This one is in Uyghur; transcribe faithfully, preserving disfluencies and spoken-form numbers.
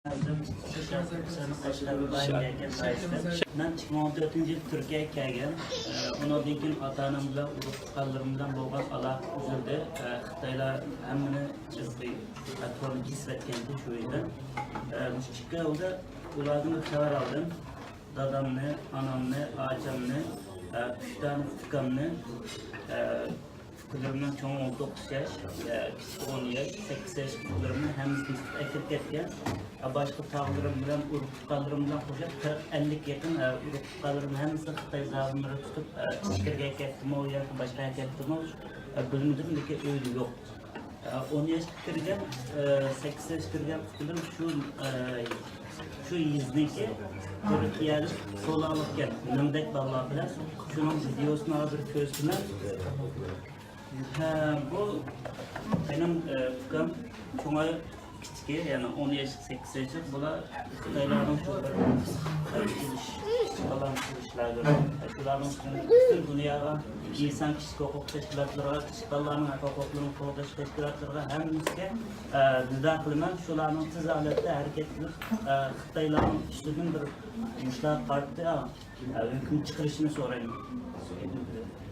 مەن ئىككى مىڭ ئون تۆتىنچى يىل تۈركىيەگە كەلگەن. ئۇنىڭدىن كېيىن ئاتا-ئانام بىلەن، ئۇرۇق-تۇغقانلىرىم بىلەن بولغان ئالاقە ئۈزۈلدى. خىتايلار ھەممىنى تورنى كېسىۋەتكەنىدى شۇ يىلى. مۇشۇ ئىككى يىلدا ئۇلاردىن بىر خەۋەر ئالدىم. دادامنى، ئانامنى، ئاچامنى، ئۈچ دانە ئۇكامنى، ئۇكىلىرىمنىڭ چوڭى ئون توققۇز ياش، كىچىكى ئون ياش، سەككىز ياش ئۇكىلىرىمنى ھەممىسىنى تۇتۇپ ئەكىرىپ كەتكەن. باشقا تاغىلىرىم بىلەن، ئۇرۇق-تۇغقانلىرىم بىلەن قوشۇپ قىرىق ئەللىككە يېقىن ئۇرۇق-تۇغقانلىرىمنى ھەممىسىنى خىتاي زالىملىرى تۇتۇپ، ئىچكىرىگە كەتتىمۇ ياكى باشقا يەرگە كەتتىمۇ، بىلمىدىم، لېكىن ئۆيدە يوق. ئون ياشقا كىرگەن، سەككىز ياشقا كىرگەن ئۇكىلىرىم شۇ، شۇ يېزىنىڭكى تۈركىيەلىك سولاڭلىقكەن، مىڭدەك بالىلار بىلەن شۇنىڭ ۋىدېيوسىنى ھازىر كۆرسىتىمەن. ھە، بۇ مېنىڭ ئۇكام، چوڭى كىچىكى، يەنى ئون ياش، سەككىز ياشلىق، بۇلار خىتايلارنىڭ شۇ بىر ئىش، كىچىك بالىلارنى قىلىش لاگېرى. شۇلارنىڭ ئۈستىدىن پۈتۈن دۇنياغا ئىنسان كىشىلىك ھوقۇق تەشكىلاتلىرىغا، كىچىك بالىلارنىڭ ھوقۇقلىرىنى قوغداش تەشكىلاتلىرىغا ھەممىسىگە نىدا قىلىمەن، شۇلارنىڭ تېز ھالەتتە ھەرىكەت قىلىپ، خىتايلارنىڭ ئۈستىدىن بىر مۇشۇلارغا قارىتا ھۆكۈم چىقىرىشىنى سورايمەن.